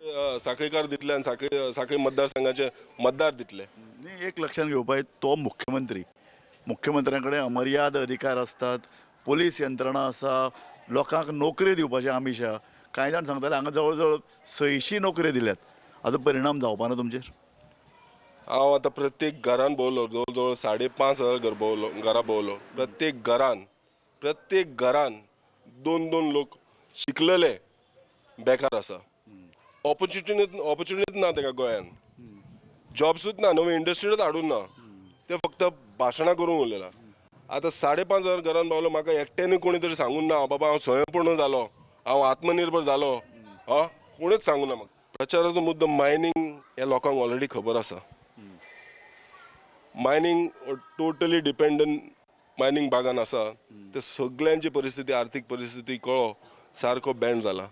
सांखळीकार दितले आनी सांखळी सांखळी मतदारसंघाचे मतदार दितले. न्ही, एक लक्षात घेवपाक जाय, तो मुख्यमंत्री, मुख्यमंत्र्या कडेन अमर्याद अधिकार आसतात, पोलीस यंत्रणा आसा, लोकांक नोकरी दिवपाचें आमिश आहा. कांय जाण सांगताले हांगा जवळ जवळ 600 नोकऱ्यो दिल्यात. हाजो परिणाम जावपा ना तुमचेर? हांव आतां प्रत्येक घरान भोंवलो, जवळ जवळ 5,500 घर भोंवलो, घरां भोंवलो. प्रत्येक घरान, प्रत्येक घरान दोन दोन लोक शिकलेले बेकार आसा. ऑपॉर्च्युनिटी, ऑपॉर्च्युनिटी ना ताका गोंयान. जॉब्सूच ना, नवी इंडस्ट्रीच हाडून ना. ते फक्त भाशणां करूंक उरलेला. आतां 5,500 घरान पावलो, म्हाका एकट्यानूय कोणी तरी सांगून ना, बाबा हांव स्वयंपूर्ण जालो, हांव आत्मनिर्भर जालो. हा, कोणूच सांगू ना म्हाका. प्रचाराचो मुद्दो मायनींग ह्या लोकांक ऑलरेडी खबर आसा. मायनींग टोटली डिपेंडंट मायनींग बागान आसा. ते सगल्यांची परिस्थिती, आर्थीक परिस्थिती कळो सारको बँड जाला.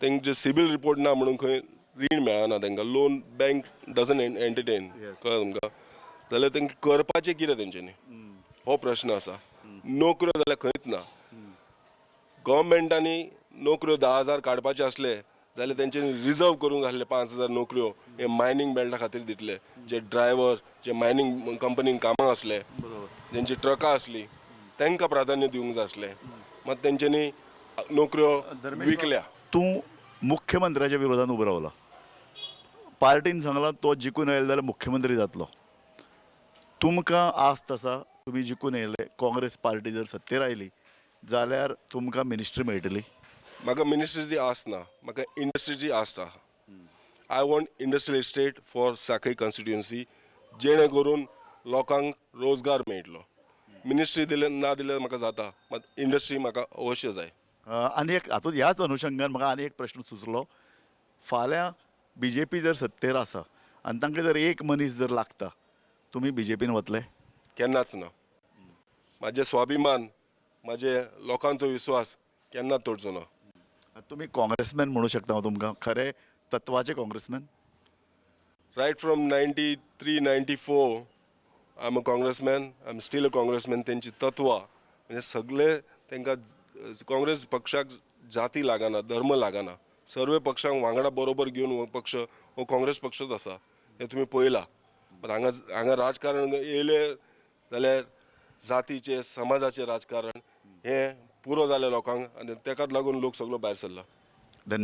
तेंचे सिबील रिपोर्ट ना म्हणून खंय रीण मेळना तांकां. Loan bank doesn't entertain. कळ्ळें तुमकां? जाल्यार तांकां करपाचें कितें तेंच्यांनी, हो प्रश्न आसा. नोकऱ्यो जाल्यार खंयच ना. गव्हर्मेंटांनी नोकऱ्यो 10,000 काडपाचे आसले जाल्यार तेंच्यांनी रिजर्व करूंक जाय आसले 5,000 नोकऱ्यो हे मायनींग बेल्टा खातीर दितले. जे ड्रायव्हर, जे मायनींग कंपनीन कामां आसले, जेंची ट्रकां आसली, तांकां प्राधान्य दिवंक जाय आसलें. मात तेंच्यांनी नोकऱ्यो विकल्या. तूं मुख्यमंत्र्याच्या विरोधात उबो रावला. पार्टीन सांगलां तो जिखून आयलो जाल्यार मुख्यमंत्री जातलो. तुमकां आस्त आसा, तुमी जिखून येयले, काँग्रेस पार्टी जर सत्तेर आयली जाल्यार तुमकां मिनिस्ट्री मेळटली? म्हाका मिनिस्ट्रीची आस ना, म्हाका इंडस्ट्रीची आस्त आसा. I want industrial estate for Sanquelim constituency, जेणे करून लोकांक रोजगार मेळटलो. मिनिस्ट्री दिले ना दिल्यार म्हाका जाता, मात इंडस्ट्री म्हाका अवश्य जाय. आनी एक हातूंत, ह्याच अनुशंगान म्हाका आनी एक प्रश्न सुचलो. फाल्यां बीजेपी जर सत्तेर आसा आनी तांकां जर एक मनीस जर लागता, तुमी बीजेपीन वतले? केन्नाच ना. म्हाजें स्वाभिमान, म्हाजे लोकांचो विस्वास केन्ना तोडचो ना. तुमी काँग्रेसमॅन म्हणू शकता हांव तुमकां, खरे तत्वाचे congressman? Right from 93, 94 I am a congressman, I am still a congressman. तेंची तत्वां म्हणजे सगळे तांकां काँग्रेस पक्षाक जाती लागना, धर्म लागना. सर्व पक्षांक वांगडा बरोबर घेवन हो पक्ष, हो काँग्रेस पक्षच आसा, हें तुमी पळयलां. पण हांगा हांगा राजकारण येयलें जाल्यार जातीचें, समाजाचें राजकारण हें पुरो जालें लोकांक आनी तेकाच लागून लोक सगळो भायर सरला.